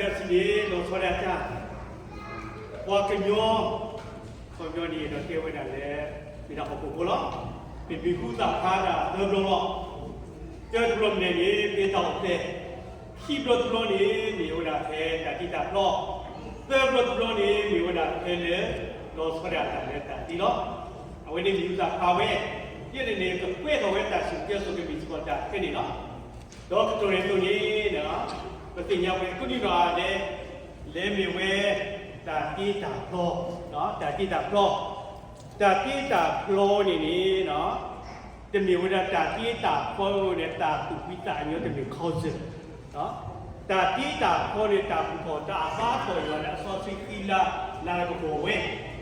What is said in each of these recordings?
အဆံးန့ၣ် လီၤဆီဒၣ်တၢ် ပှၤကညီ ခီပညီန့ၣ်ဒီးတဲဝဲဒၣ်လၢ မ့ၢ်ဒၣ်ဟီၣ်ခိၣ်ဖိလီၤ. ပမ့ၢ်ဟူသၣ်ဖျါဒၣ်သၢဘျီလီၤ. တၢတဘျီမနုၤန့ၣ် မ့ၢ်တၢ်အီၣ်ဖျဲၣ်, ခံဘျီတဘျီန့ၣ် မ့ၢ်ဝဲဒၣ်ဖဲတၢ်တ့တၢ်ဖျီ, သၢဘျီတဘျီန့ၣ် မ့ၢ်ဝဲဒၣ်ဖဲလၢ လီၤဆီဒၣ်တၢ်လၢတၢ်သံလီၤ. အဝဲန့ၣ်မ့ၢ်ဟူသၣ်ဖျါဝဲ, ယဲန့ၣ်န့ၣ် ကကွဲးထီၣ်ဝဲတၢ်စံၣ်စိၤတဲစိၤကမံၤစ့ၢ်ကီးတၢ်ခဲန့ၣ်လီၤ. ဒီးကတီၢ်န့ၣ်အသိးန့ၣ် ပသ့ၣ်ညါပှဲၤကိးနံၣ်ဒီးအါဒဲး လဲၤမ့ၢ်ဝဲ တၢ်တ့တၢ်ဖျီ, တၢ်တ့တၢ်ဖျီ, တၢ်တ့တၢ်ဖျီန့ၣ်န့ၣ် တမ့ၢ်ဝဲဒၣ်တၢ်တ့တၢ်ဖျီန့ၣ် တၢ်သူၣ်ဖှံသးညီတမ့ၢ် concert တၢ်တ့တၢ်ဖျီန့ၣ် တၢ်ဘူၣ်ထီၣ်တၢ်အဘါထီၣ်ယွၤလၢအစီဆှံဃံလၤ လၤကပီၤဝဲ,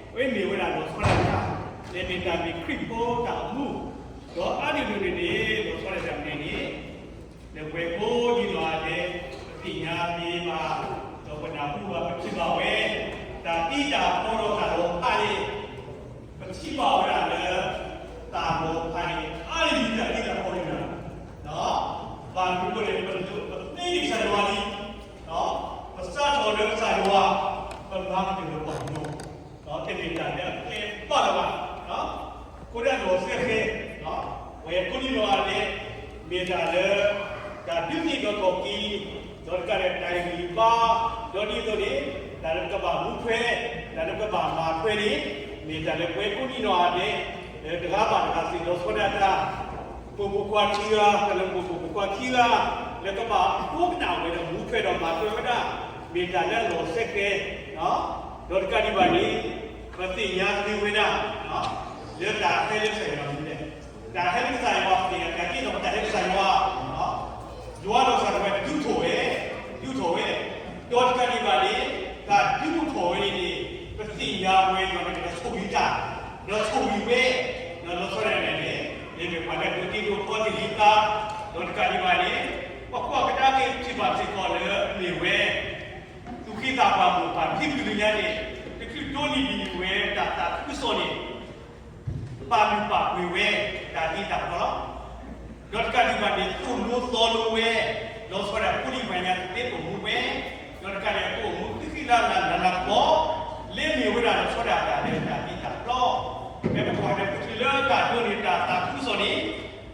အဝဲမ့ၢ်ဝဲဒၣ်လီၤဆီဒၣ်တၢ်, လဲၤမ့ၢ်တၢ်မ့ၢ်ခရံာ်ဖိတၢ်အိၣ်မူ, ဒီးအါန့ၢ်ဒိၣ်န့ၣ်န့ၣ် လီၤဆီဒၣ်တၢ်မနုၤန့ၣ် လၢပှဲၤကိးဒ်နီၢ်ဂၤဒဲး ပသ့ၣ်ညါသ့ဘၣ်, ဒီးပနၢ်ဟူဘၣ်ပထံၣ်ဘၣ်ဝဲ, တၢ်တ့တၢ်ဖျီဒီးတၢ်လီၤဖးန့ၣ် ပထံၣ်ဘၣ်ဝဲဒၣ်လၢ တၢ်လီၤဖးန့ၣ် အါန့ၢ်ဒံးတၢ်တ့တၢ်ဖျီန့ၣ်လီၤ. ဘၣ်မနုၤအဃိလဲၣ် ပသ့န့ၢ်ကစၢ်ယွၤလံ, ပစးထီၣ်လၢကစၢ်ယွၤ, ပမၤကတၢၢ်လၢပှၤကညီ, တမ့ၢ်တၢ်လၢအကျဲဘၣ်လၢၤဘၣ်, အဃိဒၣ်လီၤစဲဃဲ, ပှဲၤကိးဒ်နီၢ်ဂၤဒဲး မ့ၢ်တၢ်လၢ တၢ်ဒုးသ့ၣ်နီၣ်ထီၣ်က့ၤ, ဒီးတကးဒံးတၢ်ဂံၢ်ဘါ, ဒီးဒ်သိးန့ၣ် တၢ်လၢပကဘၣ်မူထွဲ, တၢ်လၢပကဘၣ်မၤထွဲန့ၣ် မ့ၢ်တၢ်လၢပှဲၤကိးဒ်နီၢ်ဂၤဒဲး, လၢတဂၤဘၣ်တဂၤစ့ၢ်လီၤဆီဒၣ်တၢ်, ပိာ်မုၣ်ခွါခံဂၤ, တၢ်လၢပိာ်မုၣ်ခွါခံဂၤ, လၢကဘၣ်အိၣ်ကနၣ်ဝဲဒီးမူထွဲဒီးမၤထွဲဝဲဒၣ်, မ့ၢ်တၢ်လၢအလီၤစဲဃဲ, ဒီးတကးဒံးဘၣ်န့ၣ် ပသ့ၣ်ညါသ့ဝဲဒၣ် လၢတၢ်ဟဲလၢကစၢ်ယွၤမနုၤလဲၣ်, တၢ်ဟဲလၢကစၢ်ယွၤ ပသ့ၣ်ညါတၢ်က့ၣ်ဒီးပတၢ်ဟဲလၢကစၢ်ယွၤ, ယွၤဒီးကစၢ်ဒၣ်ဝဲဒုးထီၣ်ဝဲ, ဒုးထီၣ်ဝဲ, ဒီးတကးဒံးဘၣ်န့ၣ် တၢ်ဒုးထီၣ်ဝဲန့ၣ်န့ၣ် ပသ့ၣ်ညါဝဲဒီးန့ၣ် ကဆိၣ်ဂ့ၤတၢ်, ဒီးဆိၣ်ဂ့ၤဝဲ, ဒီးလီၤဆီဒၣ်န့ၣ်န့ၣ် မ့မ့ၢ်ပှၤလၢဒိးတ့ဒိးဖျီတ့ၢ်လံသး, ဒီးတကးဒံးဘၣ်န့ၣ် ပကွၢ်ကဒါက့ၤထံၣ်ဘၣ်စ့ၢ်ကီးလၢအမ့ၢ်ဝဲ သူၣ်က့သးပှၢ်မိၢ်ပၢ်ဖံဖုလၢညါန့ၣ် တချုးဒိးန့ၢ်ဒံးဝဲတၢ်သးခုကစီၣ်န့ၣ် ပာ်လုၢ်ပာ်ပှ့ၤဝဲ တၢ်တ့တၢ်ဖျီလီၤ. ဒီးတကးဒံးဘၣ်န့ၣ် သိၣ်လိသီလိဝဲ, လီၤဆီဒၣ်ဖိလံၤမဲာ်ညါကသ့ပိာ်မူဝဲ, ဒီးတကးဒံးပိာ်မူဃံဃံလၤလၤလၤလၤကပီၤ, လၢမ့ၢ်ဝဲဒၣ်လီၤဆီဒၣ်တၢ်လၢတၢ်တ့တၢ်ဖျီ, ဖဲပကွၢ်ဒီးတချုးလၢတၢ်ဒိးန့ၢ်တၢ်သးခုကစီၣ်န့ၣ်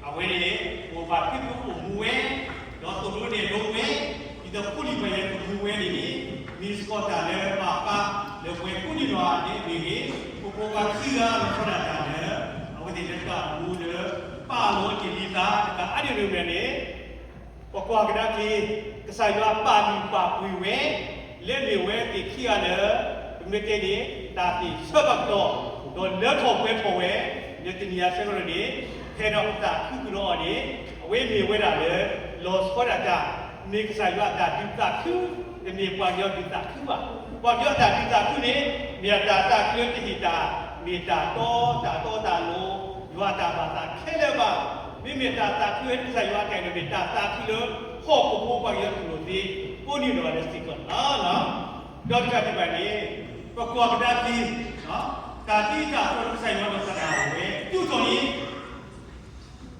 အဝဲန့ၣ် မိၢ်ပၢ်ဖံဖုပိာ်မူဝဲ, ဒီးသိၣ်လိနဲၣ်လိဝဲ, ဒ်သိးဖိလံၤမဲာ်ညါကမူဝဲန့ၣ်န့ၣ် မ့ၢ်စ့ၢ်ကီးတၢ်လၢပာ်ဖျါ လၢပှဲၤကိးဒ်နီၢ်ဂၤဒဲးမ့ၢ်ဂ့ၤ, ပဖိပှၤခံဂၤလီၤဆီဒၣ်တၢ်လၢ အဝဲသ့ၣ်လၢတၢ်အိၣ်မူလၢ ပာ်လီၤတ့ၢ်လံသးတကးအါန့ၢ်ဒိၣ်မးန့ၣ် ပကွၢ်ကဒါက့ၤ ကစၢ်ယွၤပာ်လုၢ်ပာ်ပှ့ၤဝဲ, လၢမ့ၢ်ဝဲသ့ၣ်ခံဂၤလၢ ပမ့ၢ်တဲန့ၣ် တၢ်သ့ၣ်ဆၢကတီၢ်, ဒီးလၢထီၣ်ပှဲၤထီၣ်ဝဲ, လၢတနံၤအဆၢကတီၢ်န့ၣ် ဖဲဒီးပသးခုကဒီးအီၤန့ၣ် အဝဲမ့ၢ်ဝဲဒၣ်လၢ လီၤဆီဒၣ်တၢ်, မ့ၢ်ကစၢ်ယွၤအတၢ်ဒုးသးခု, တမ့ၢ်ပှၤကညီဒုးသးခုဘၣ်. ပှၤကညီအတၢ်ဒုးသးခုန့ၣ် မ့ၢ်အတၢ်သးခုလၢတဟ့ၣ်တၢ်, မ့ၢ်တၢ်တီတၢ်တီတၢ်လိၤ, ယွၤအတၢ်ဘၣ်သးခဲလၢာ်ဘၣ်. မ့မ့ၢ်တၢ်သးခုလၢကစၢ်ယွၤအတၢ်န့ၣ် မ့ၢ်တၢ်သးခုလၢ ဟီၣ်ခိၣ်ဖိပှၤကညီတူၢ်လိာ်သ့ ကိးနံၣ်ဒီးအီၤလၢစ့ၢ်ကီးလီၤ. ဒီးတကးဒံးဘၣ်န့ၣ် ပကွၢ်ကဒါက့ၤ တၢ်တ့တၢ်ဖျီလၢကစၢ်ယွၤဒီးကစၢ်ဒၣ်ဝဲ ဒုးထီၣ်န့ၣ်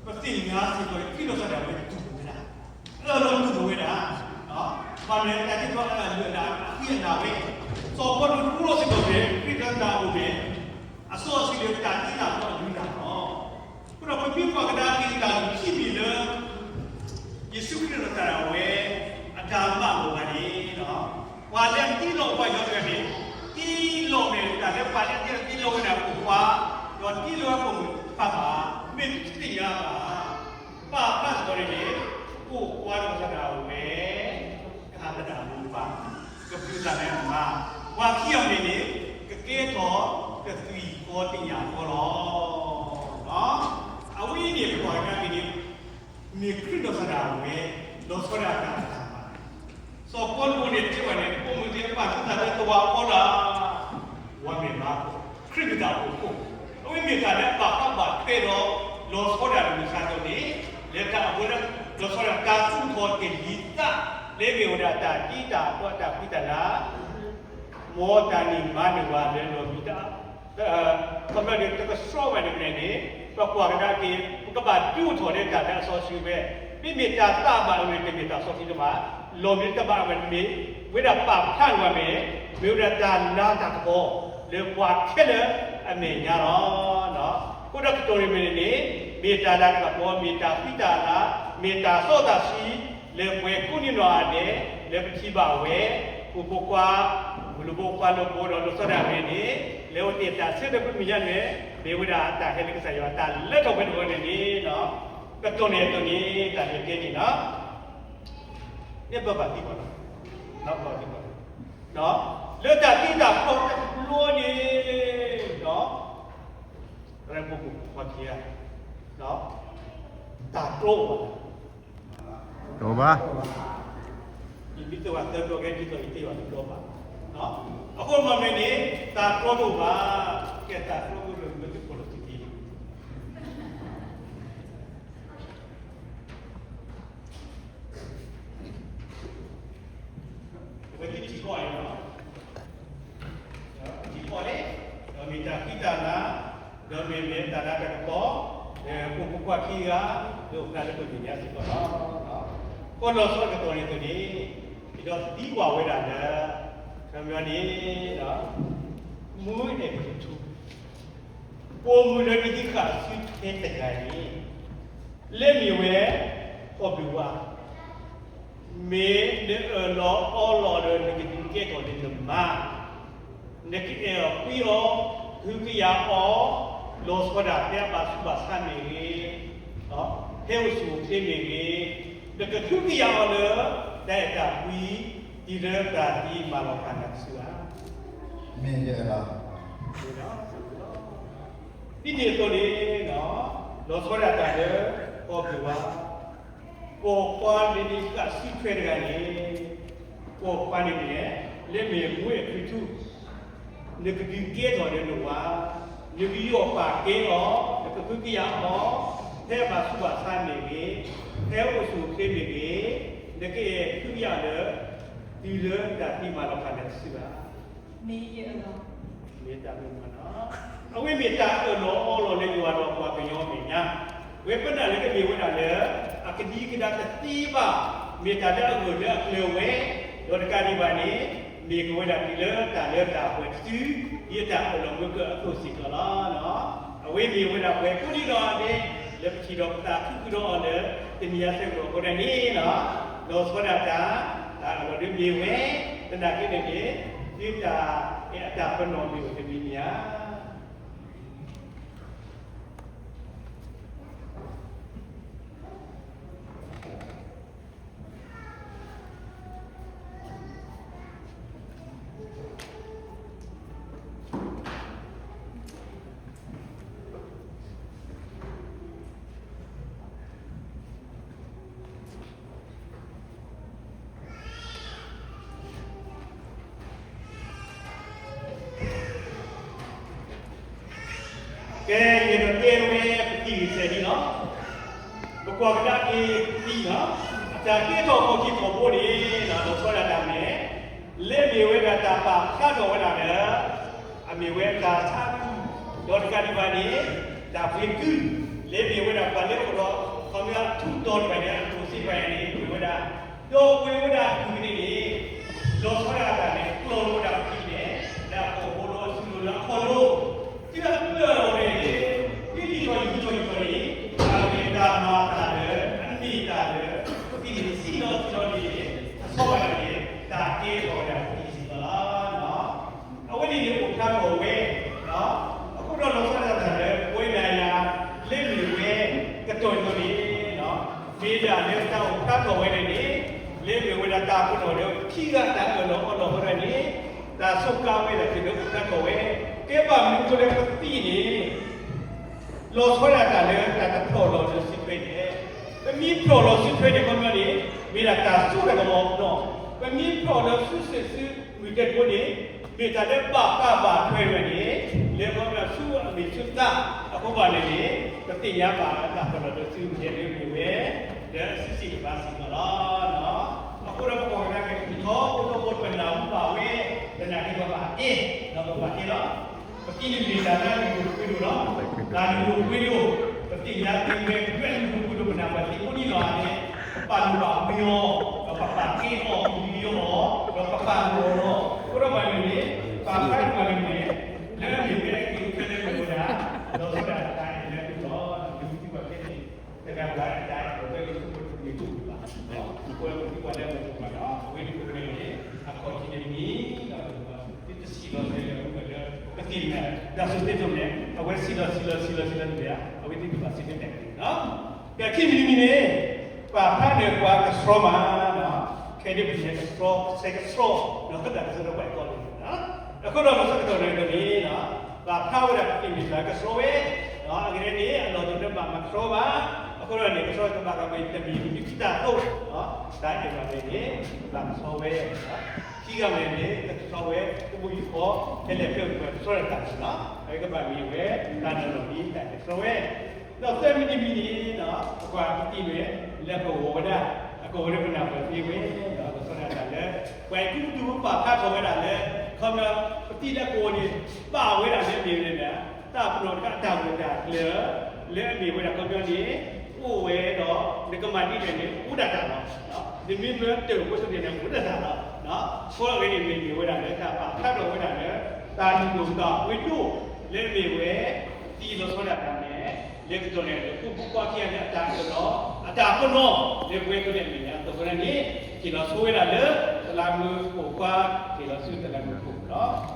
ပသ့ၣ်ညါစ့ၢ်ကီး ခရံာ်ဒီးကစၢ်ဒၣ်ဝဲတူၢ်လိာ်ဝဲဒၣ်, အၢၣ်လီၤတူၢ်လိာ်ဝဲဒၣ်, ဘၣ်မနုၤလဲၣ် တၢ်တ့တၢ်ဖျီအလၢအလၢအဃံအလၤဝဲ, စီၤပီလူးတူၢ်လိာ်စ့ၢ်ကီးဖဲ ခရံာ်ဒီးကစၢ်ဒၣ်အိၣ်ဖဲ အစီအဆှံလၢတၢ်တ့တၢ်ဖျီအလုၢ်အလၢ်လီၤ. အဃိဒီးပမ့ၢ်ကွၢ်ကဒါက့ၤတၢ်လုၢ်ခံမံၤလၢ ယ့ၣ်ၡူးခရံာ်ဒီးကစၢ်ဒၣ်ဝဲ အတၢ်မၤလိာ်ဘၣ်န့ၣ် ပှၤလၢအတ့လီၤပှၤကညီတဂၤန့ၣ် တ့လီၤန့ၣ် တၢ်လၢပှၤလၢအတ့လီၤဝဲဒၣ်ပိာ်ခွါ, ဒီးတ့လီၤဝဲပိာ်မုၣ်တဖၣ်ဘၣ်, မ့ၢ်တသ့ၣ်ညါဘၣ်. ပာ်ဖျါစ့ၢ်ကီးန့ၣ်န့ၣ် ပိာ်ခွါဒီးကစၢ်ဒၣ်ဝဲ ကဟးသဒၣ်မိၢ်ပၢ်, ကပျုၢ်သးလၢအမါ, ပှၤခံဂၤန့ၣ်န့ၣ် ကကဲထီၣ်ကသွံၣ်ဃီသ့ၣ်ညါဃီလီၤ. အဝဲအံၤန့ၣ် ပကွၢ်ကဒါက့ၤန့ၣ် မ့ၢ်ခရံာ်ဒီးကစၢ်ဒၣ်ဝဲ လီၤဆီဒၣ်တၢ်အတၢ်မၤ, စီၤပီလူးန့ၣ်တဲဝဲန့ၣ် ပိာ်မုၣ်သ့ၣ်တဖၣ် သုသးလၢသဝီဖိလီၤ. ဝဲမ့ၢ်ဘၣ် ခရံာ်မ့ၢ်တၢ်အိၣ်ဖှိၣ်, အဝဲမ့ၢ်တၢ်လၢအဘၣ်ဃးဘၣ်ထွဲဒီး လီၤဆီဒၣ်တၢ်မုၢ်ဆါတနံၤ, လၢတၢ်အဝဲလၢ လီၤဆီဒၣ်တၢ်သူၣ်ထီၣ်တ့ၢ်လံသး, လၢမ့ၢ်ဝဲဒၣ်တၢ်တ့တၢ်ဖျီတၢ်ဖှံတၢ်လၤ မ်တၢ်န့ၣ်မၤန့ၢ်ဝဲလၢလီၢ်မံတၢ်, ခီဖျိန့ၣ် တကဆှီဘၣ်န့ၣ်န့ၣ်, ပကွၢ်ကဒါက့ၤ ပကဘၣ်ဒုးအိၣ်ထီၣ်လၢတၢ်လၢအစီဆှံဝဲ, မ့မ့ၢ်တၢ်သးဘၣ်အဂ့ၢ် တမ့ၢ်တၢ်စီဆှံတဘၣ်, လီၢ်မံတဘၣ်အဂ့ၢ် မ့ၢ် ဝဲဒၣ်ပာ်ဖျါန့ၢ်ပှၤမ့ၢ် မ့ၢ်ဝဲဒၣ်တၢ်လၤတၢ်ကပီၤ လၢပှၤခဲလၢာ်အမဲာ်ညါလီၤ. အဃိဒီးကတီၢ်န့ၣ်မ့ၢ်န့ၣ် မ့ၢ်တၢ်လၤတၢ်ကပီၤ မ့ၢ်တၢ်ဃံတၢ်လၤ မ့ၢ်တၢ်စီတၢ်ဆှံ လၢပှၤကိးနီၢ်ဂၤဒဲး လၢပထံၣ်ဘၣ်ဝဲ ပဖိပလံၤဖိ ပှၤလိၣ်ဘိဒီးလိၣ်စီဒၣ်ဝဲန့ၣ် လၢအဝဲသ့ၣ်တၢ်ဆၢထၢၣ်ပမုၢ်ညါန့ၣ် မ့ၢ်ဝဲဒၣ်တၢ်ဟဲလၢကစၢ်ယွၤတၢ်လၢထီၣ်ပှဲၤထီၣ်ဝဲန့ၣ်န့ၣ် ကတီၢ်န့ၣ်အသိးန့ၣ် တၢ်ဟဲကဲန့ၣ်လီၤ. န့ၣ်ပဘၣ်သံကွၢ်လီၤ. ပဘၣ်သံကွၢ်လီၤ. လၢတၢ်တ့တၢ်ဖျီတဘျီန့ၣ် ဒီး ရၢပူၤပူၤပှၤခံဂၤ တၢ်တြီအိၣ်ဘၣ်. တအိၣ်ဘၣ်. ယမ့ၢ်တဲဘၣ်သၢဘျီကဲ ဒ်သိးယတဲဘၣ်တဘျီဘၣ်. အဃိမ့ၢ်မ့ၢ်န့ၣ် တၢ်တြီတအိၣ်ဘၣ်. ကဲတၢ်တြီတအိၣ်ဘၣ် မ့ၢ်သုကိးလီၤသုသ့ အဝဲသ့ၣ်ထံကီၢ်အံၤလီၤ. ထံကီၢ်န့ၣ် ဒီးမ့ၢ်တၢ်ဃံတၢ်လၤ ဒီးမ့ၢ်မ့ၢ်တၢ်လၤတၢ်ကပီၤ လၢပဖိပလံၤခံဂၤ လၢအိၣ်ဖျါလၢပမဲာ်ညါစ့ၢ်ကီးလီၤ. ကီၢ်လီၤဆီတကတီၢ်န့ၣ်အသိးန့ၣ် ဒ်သိးသံကွၢ်ဝဲဒၣ်လၢ ခီပညီန့ၣ် မူဝဲန့ၣ်ပထူ ပိာ်မုၣ်လၢနသုဃၣ်ဆူဖဲတဂၤန့ၣ် လၢမ့ၢ်ဝဲ ဟီၣ်ဘုးဝါ မ့ၢ်နအၢၣ်လီၤအီလီၤဒီးနကဒုးကဲထီၣ်လၢနမါ, နကအဲၣ်အီၤကွံအီၤ, ကဟုကယာ်အီၤ, လီၤဆီဒၣ်တၢ်ဖဲအဘၣ်ဆူးဘၣ်ဆါမ့ၢ်ဂ့ၤ, ဖဲအိၣ်ဆူၣ်အိၣ်ချ့မ့ၢ်ဂ့ၤ, နကဟုကယာ်အီၤလၢ တၢ်အဲၣ်တၢ်ကွံ တုၤလၢတၢ်သံမၤလီၤဖးနၤတစုဧါ. မ့ၢ်ယဲလီၤ. ဒ်န့ၣ်အသိးန့ၣ် လီၤဆီဒၣ်တၢ်လၢ ဟီၣ်ဘုးဝါ ပိာ်ခွါလၢနဃၣ်ဆူထွဲတဂၤန့ၣ်, ပိာ်ခွါန့ၣ်န့ၣ် လၢမ့ၢ်မူဝဲအဖုထူ, နကဒုးကဲထီၣ်လၢနဝၤ, နကယူးယီၣ်ပာ်ကဲအီၤ, နကဟုကယာ်အီၤ, ဖဲဘၣ်ဆူးဘၣ်ဆါမ့ၢ်ဂ့ၤ, ဖဲအိၣ်ဆူၣ်အိၣ်ချ့မ့ၢ်ဂ့ၤ, နကအဲၣ်ဟုကယာ်လၢ တုၤလၢတၢ်သံမၤလီၤဖးနၤတစုဧါ. မ့ၢ်ယဲလီၤ. မ့ၢ်တၢ်မ့ၢ်မနီၤ, အဝဲမ့ၢ်တၢ်အၢၣ်လီၤအီလီၤလၢယွၤဒီးပှၤကညီအမဲာ်ညါ, ဝဲပနၢ်လၢကမ့ၢ်ဝဲဒၣ်လၢ အကဒံကဒါတသ့ဘၣ်, မ့ၢ်တၢ်လၢအဂၢၢ်လၢအကျၢၤဝဲ, ဒီးတကးဒံးဘၣ်န့ၣ် မ့ၢ်ကဝဲဒၣ်တုၤလၢတၢ်လၢတၢ်ပှဲၤတစု, ဒ်တၢ်အၢၣ်လီၤမုာ်ကၢၢ်အသိးစ့ၢ်ကီးလီၤ. အဝဲမ့ၢ်ဝဲဒၣ်ပှၤကိးဒံနီၢ်ဂၤဒဲး, လၢပထံၣ်ဒီးပသးခုဃုာ်ဒီးအီၤလၢ တနံၤညါစဲကတီၢ်အဃိန့ၣ်လီၤ. လီၤဆီဒၣ်တၢ်, တၢ်အၢၣ်လီၤဒုးမ့ၢ်ဝဲ, သနာ်က့န့ၣ်န့ၣ် သုတၢ်အဲၣ်အတၢ်ပနီၣ်မ့ၢ်အိၣ်တမံၤမံၤဧါ. ကဲ, ယအဲၣ်ဒိးတဲဝဲပသံၣ်ဂ့ၤစဲးဒ်လီၤ. ပကွၢ်ကဒါက့ၤပသံၣ်လီၤ. အတၢ်ကဲထီၣ်ခီၣ်ထံးခီၣ်ဘိန့ၣ် လီၤဆီဒၣ်တၢ်မ့ၢ် လၢမ့ၢ်ဝဲဒၣ်တၢ်ပာ်ဖျါထီၣ်ဝဲဒၣ်လၢ အမ့ၢ်ဝဲတၢ်ဆါကုၢ်, ဒီးတကးဒံးဘၣ်န့ၣ် တၢ်ပှ့ၤကုၢ်, လၢမ့ၢ်ဝဲဒၣ်ပှၤလၢအိၣ်ဒီး ခီပညီထူးတီၤတဖၣ်န့ၣ် အကျိၣ်စ့ၢ်ကီးန့ၣ် မ့ၢ်ဝဲဒၣ် ဒီးပှ့ၤဝဲဒၣ်အကုၢ်န့ၣ်န့ၣ် လီၤဆီဒၣ်တၢ်န့ၣ် ကျီၢ်ဝဲဒၣ်ပသံၣ်န့ၣ် လၢအကိာ်ဘိဒီးအစုလိၤလၢအခီၣ်လိၤ, တုၤအပျၢၢ်အီၤန့ၣ်န့ၣ် ဒ်လံာ်စီဆှံယုၢ်ထီၣ်ယုၢ်ထီၣ်န့ၣ် အမ့ၢ်တၢ်မၤအသးလၢ အမ့ၢ်တၢ်လၢ ပသံၣ်န့ၣ်စံၣ်လီၤစံၣ်လီၤန့ၣ် အဆီဘၣ်န့ၣ် တၢ်ကဲထီၣ်ဝဲဒၣ်ပသံၣ်စ့ၢ်ကီးလီၤ. အဝဲန့ၣ်န့ၣ်အိၣ်ဖျါထီၣ်ဝဲ, အဃိဒီးလီၤဆီဒၣ်တၢ်လၢ ပဝဲနၤယၤ လၢမ့ၢ်ဝဲ ကတီၢ်အံၤန့ၣ် မ့ၢ်ဒၣ်လၢတၢ်အိၣ်ဖျါထီၣ်ဝဲန့ၣ်န့ၣ် လၢမ့ၢ်ဝဲဒၣ်တၢ်ပနီၣ်လၢခံဂၤတၢ်အၢၣ်လီၤအီလီၤဝဲဒၣ်န့ၣ် တၢ်စူးကါဝဲဒၣ်က့ၤလၢအိၣ်ဖျါထီၣ်ဝဲ, ကဲဘၣ်မနုၤအဃိလၢပသံၣ်န့ၣ် လီၤဆီဒၣ်တၢ်လၢတၢ်တဖျိးလီၤလၢစုထွဲန့ၣ်, ပမ့ၢ်ဖျိးလီၤစုထွဲန့ၣ် ခီပညီန့ၣ် မ့ၢ်ဒၣ်တၢ်စိတၢ်ကမီၤအပနီၣ်, ပမ့ၢ်ဖျိးလီၤစုစ့ၣ်စုမုၢ်တဲဖိန့ၣ် မ့ၢ်တၢ်လၢဘၣ်ဃးဘၣ်ထွဲဝဲန့ၣ် လၢခီပညီဆူအမ့ၢ်ဆူသး အဃိဘၣ်န့ၣ်န့ၣ် ပသ့ၣ်ညါဘၣ်တၢ်ပနီၣ်လၢစုမုၢ်တဲလၢမ့ၢ်ဝဲ လၢအစုစ့ၣ်တဖၣ်စ့ၢ်ကီးလီၤ. အဃိဒီးပကွၢ်ကဒါက့ၤ ပထီဘိထီဘိပနၢ်ဟူဘၣ်ဝဲ ပနာ်က့ၤပဘၣ်တဲ, ဒီးပဘၣ်တဲလီၤ. ပသံၣ်န့ၣ်မ့ၢ်တၢ်လၢအလုၢ်ဒိၣ်ပှ့ၤဒိၣ်လီၤ. တၢ်လုၢ်ဒိၣ်ပှ့ၤဒိၣ်, ပသ့ၣ်ညါက့ၤဝဲ ပလုၢ်ဒိၣ်ပှ့ၤဒိၣ်ပနၢ်ပၢၢ်သ့ၣ်ကိးဒံနီၢ်ဂၤဒဲး, ပပာ်လုၢ်ဘၣ်မ့ၢ်အီၤ, ပ ပပာ်က့ၤအီၤ ပမံအီၤ ဒီးပပာ်လီၤအီၤလီၤ. အဃိဒီးပှၤန့ၣ်န့ၣ် ပာ်ဖျါထီၣ်ပှၤန့ၣ်န့ၣ် လၢအမ့ၢ်ဝဲဒၣ်က့ၤခဲလၢာ်ဝဲဒၣ် ဒီးစီၤဒၤတၢ်အဲၣ်လၢအပူၤလီၤ. ဒ်ပမ့ၢ်ထံၣ်ဘၣ်ခဲအံၤ တဂၤဘၣ်တၢ်အဲၣ်ဒီး တၢ်ဂ့ၢ်ဆိကမိၣ်တမ့ၢ်တအိၣ်ဘၣ်. အဃိဒီးပထံၣ်ဘၣ်လၢအပူၤလီၤ အဝဲန့ၣ်န့ၣ် အခီၣ်ထံးန့ၣ်မ့ၢ် သုတစံးလီၤစဲလၢ ပသ့ၣ်ညါ ဒ်သိးသ့ၣ်ညါန့ၣ် အဝဲစံးလီၤစံးလီၤစံးလီၤစံးလီၤန့ၣ် အဝဲသ့ၣ်တဘၣ်စံးတၢ်န့ၣ်လီၤ. ဒီးခံမံၤတမံၤန့ၣ် ပာ်ဖျါန့ၢ်ပှၤကဆှီမး ခဲဒ်ပမ့ၢ်ကဆှီ ကဆှီ ဒီးသဒၣ်ကဆှီဒီးပှၤကီလံန့ၣ်လီၤ. အဃိဒီးလီၤဆီဒၣ်တတီၤန့ၣ်န့ၣ် ပာ်ဖျါဝဲဒၣ်ပသ့ၣ်မ့ၢ်ပှၤကဆှီဝဲ အဂ့ၢ်န့ၣ် အလီၢ်တတီၤတဘၣ်မၤကဆှီဘၣ်. အဃိဒီးန့ၣ် ကဆှီတဘၣ်ဂၤမ့ၢ်တမံၤမ့ၢ်ခံတၢ်သိး တၢ်အဲၣ်ဘၣ်န့ၣ်န့ၣ် ဘၣ်ကဆှီဝဲ ခံဂၤမ့ၢ်န့ၣ် ကဆှီဝဲ ကဘူၣ်ယခီ ဖဲလဲၣ်ဖဲလဲၣ်ပှၤကဆှီတၢ်န့ၣ်လီၤ. အဝဲကဘၣ်မ့ၢ်ဝဲ တၢ်နီၢ်နီၢ်လံ တၢ်ကဆှီဝဲ ဒီးသၢမံၤတမံၤန့ၣ် ပကွၢ်ပသ့ၣ်ညါ လၢကဝီၤဝဲဒၣ် အကဝီၤလၢပနၢ်ပၢၢ်သ့ဝဲ ဒီးကဆှီဒၣ်တၢ်လၢ ပှၤအဲၤကူပတူးပာ်ဖျါထီၣ်ဝဲဒၣ်လၢ ခီပညီ ပသ့ၣ်ညါလၢကဝီၤန့ၣ် ဘၣ်ဝဲဒၣ်လၢအမ့ၢ်ဝဲဒၣ် တၢ်ပနီၣ်တခါအတၢ်ဂၢၢ်တၢ်ကျၢၤ လၢအမ့ၢ်ဝဲဒၣ်ခီပညီန့ၣ် အိၣ်ဝဲဒီး နကမၤဒ်လဲၣ်န့ၣ် အိၣ်ဒၣ်တၢ်လီၤ. နမ့ၢ်မၢတၢ်ဖိတန့ၣ်န့ၣ် အိၣ်ဒၣ်တၢ်လီၤ. အဃိအဂ့ၢ်န့ၣ် မ့ၢ်မ့ၢ်ဝဲဒၣ်လၢတၢ်ပာ်ဖျါထီၣ်ဝဲဒၣ်လၢ တၢ်လုၢ်ဒိၣ်ပသးဝ့ၢ်ဒိၣ် လၢအမ့ၢ်ဝဲ သံလီၤဆီဒၣ်တၢ်န့ၣ် လၢကတီၢ်န့ၣ် လၢဖိမုၣ်ဖိခွါခံဂၤလၢအတၢ်အၢၣ်လီၤ အတၢ်ပနီၣ် လၢပဝဲကမျၢၢ်အမဲာ်ညါ အဃိသတးန့ၣ် ဟ့ၣ်လီၤဆိဝဲဒၣ်လၢ သရၣ်မုၣ်ပိာ်ခွါ ဟ့ၣ်လီၤဆူသရၣ်မုၣ်ပိာ်ခွါလီၤ.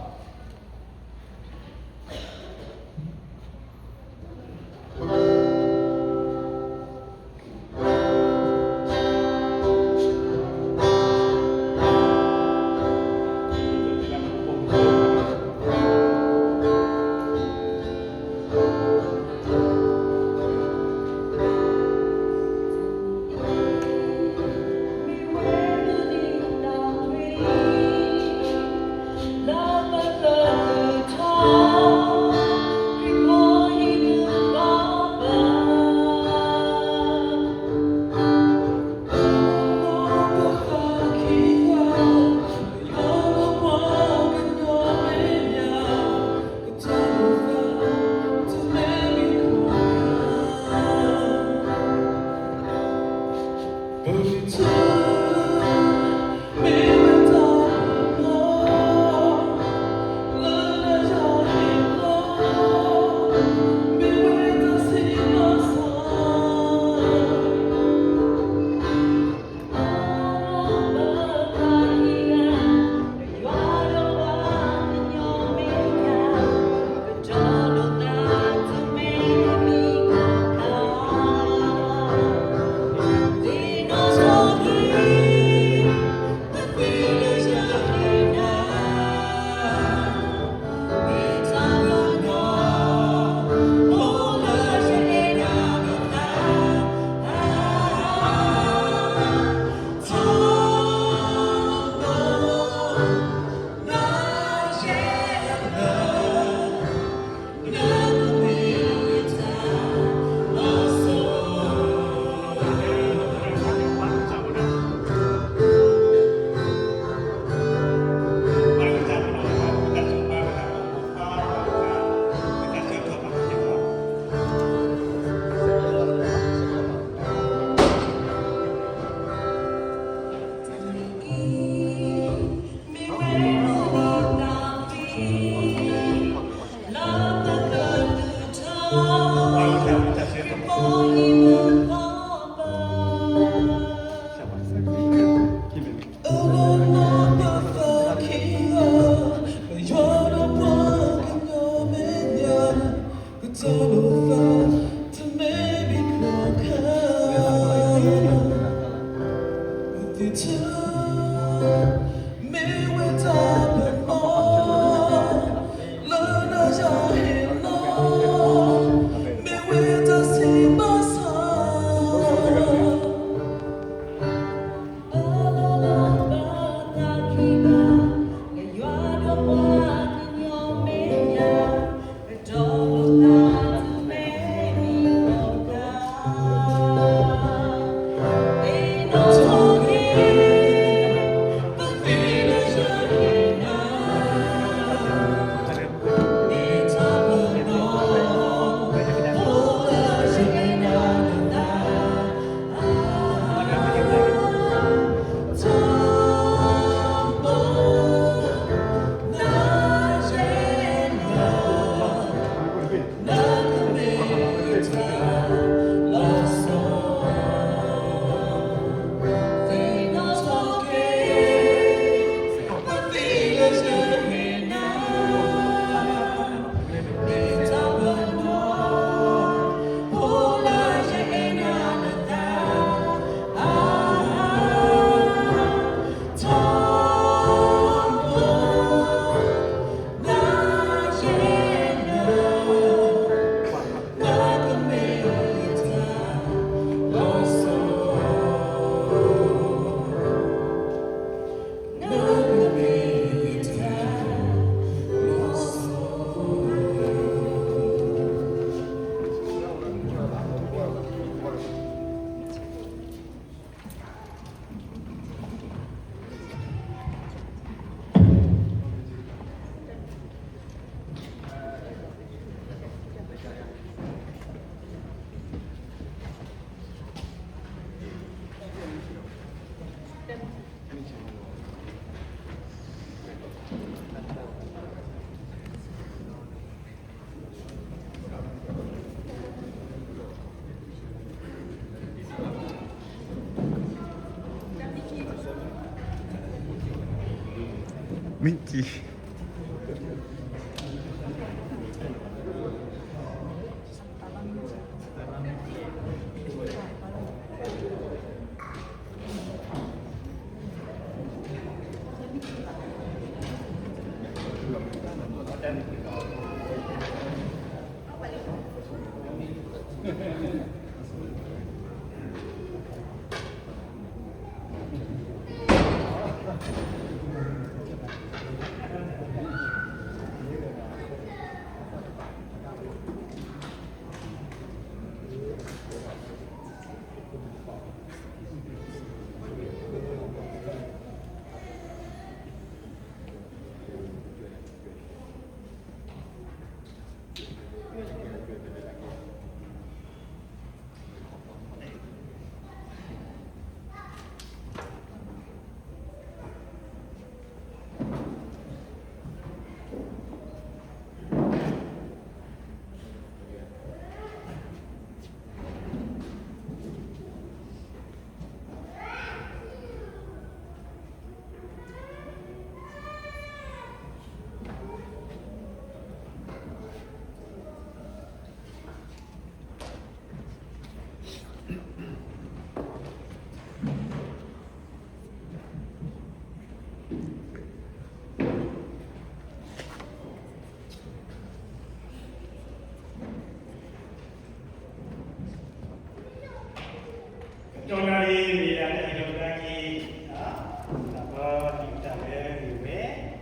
မ့ၢ်ကံ ကတီၢ်နၣ်ရံၣ်မ့ၢ်ဒၣ်တၢ်ဟ့ၣ်လီၤသးက့ၤ တၢ်ပီဒံးတၢ်လၢမ့ၢ်ဝဲ ပဖိခွါခံဂၤလၢအလီၢ်လီၢ်သ့ၣ်တဖၣ်လၢမုၢ်ဂၤဒီးပှၤကညီကယၤ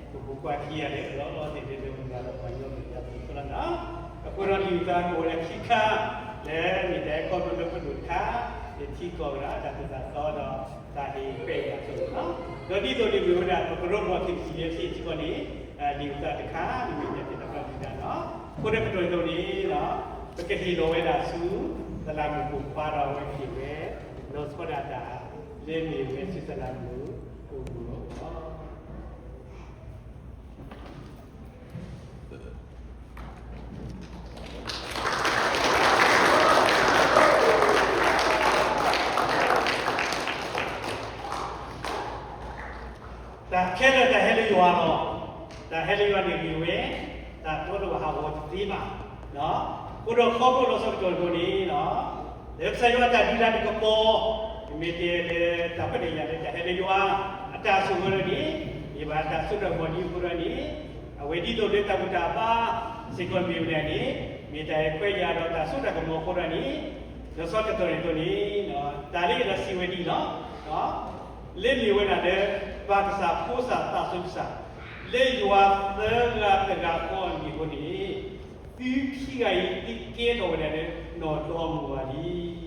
ပူၤခိၣ်လီၤနီၤ. အဃိဒီးဒံးသးကအိၣ်ဝဲဒၣ်ခံခါ လၢမ့ၢ်တၢ်အဲၣ်ခီဖျိလၢပဒိၣ်တခါ လၢထံကီၢ်ဝဲဒၣ်တၢ်သိၣ်တၢ်သီဒီးတၢ်ဟ့ၣ်ပဲာ်ယၤအသိးလီၤနီၤ. ဒီးဒ်သိးန့ၣ်မ့ၢ်ဝဲဒၣ် ပကရၢမိၢ်ခံဆံယဲၢ်ဆံထံကီၢ်န့ၣ် ဒံးသးတခါ မ့ၢ်တၢ်တ့တၢ်ဖျီဒံးတၢ်နီၤ. အဃိဒီးကတီၢ်အံၤအသိးန့ၣ် ပကဟ့ၣ်လီၤဝဲဒၣ်ဆူ သလၣ်မုၣ်ပိာ်ခွါဒီးအဝဲဟ့ၣ်ဝဲ လီၤဆီဒၣ်တၢ် လၢမ့ၢ်ဝဲဆူသလၣ်မုၣ်အိၣ်မူအအိၣ်လီၤ. တၢ်ခဲလၢာ်တၢ်ဟဲလၢယွၤလီၤ. တၢ်ဟဲလၢယွၤန့ၣ်ဂ့ၤဝဲ တၢ်တီတဝဲဟးဂီၤတသ့ဘၣ်. အဃိဒီးခီဖျိလီၤဆီတတီၤအံၤအသိးန့ၣ် လၢကစၢ်ယွၤအတၢ်ဒုးတၢ်တကပီၤ မ့ၢ်တဲလၢတၢ်ဖဲဒၣ်ယၤလၢတၢ်ဟဲလၢယွၤ အတၢ်ဆိၣ်ဂ့ၤလၢန့ၣ် မ့ၢ်ဘၣ်တၢ်စိတၢ်ကမီၤဒ်အဃိဒီးန့ၣ် အဝဲဒ်သိးလၢတၢ်ဘူၣ်တၢ်ဘါ စ့ၢ်ကီးမ့ၢ်ဝဲဒၣ်န့ၣ် မ့ၢ်တၢ်အဲၣ်ခွဲးယာ်ဒီးတၢ်စိတၢ်ကမီၤအဃိဒီးန့ၣ် လီၤဆီတတီၤအံၤအသိးန့ၣ် တၢ်လၢယအဲၣ်ဒိးစံးဝဲဒ်အံၤလီၤ. လၢမ့ၢ်ဝဲဒၣ်လၢ ပၢ်ကစၢ်ဖိသၣ်သးစီကစၢ် လၢယွၤသၢဂၤတဂၤဃီအမံၤအဃိန့ၣ် သုခံဂၤအံၤသုကဲထီၣ်ဝဲဒၣ်လၢနီၢ်ဒီမါဝၤလံ.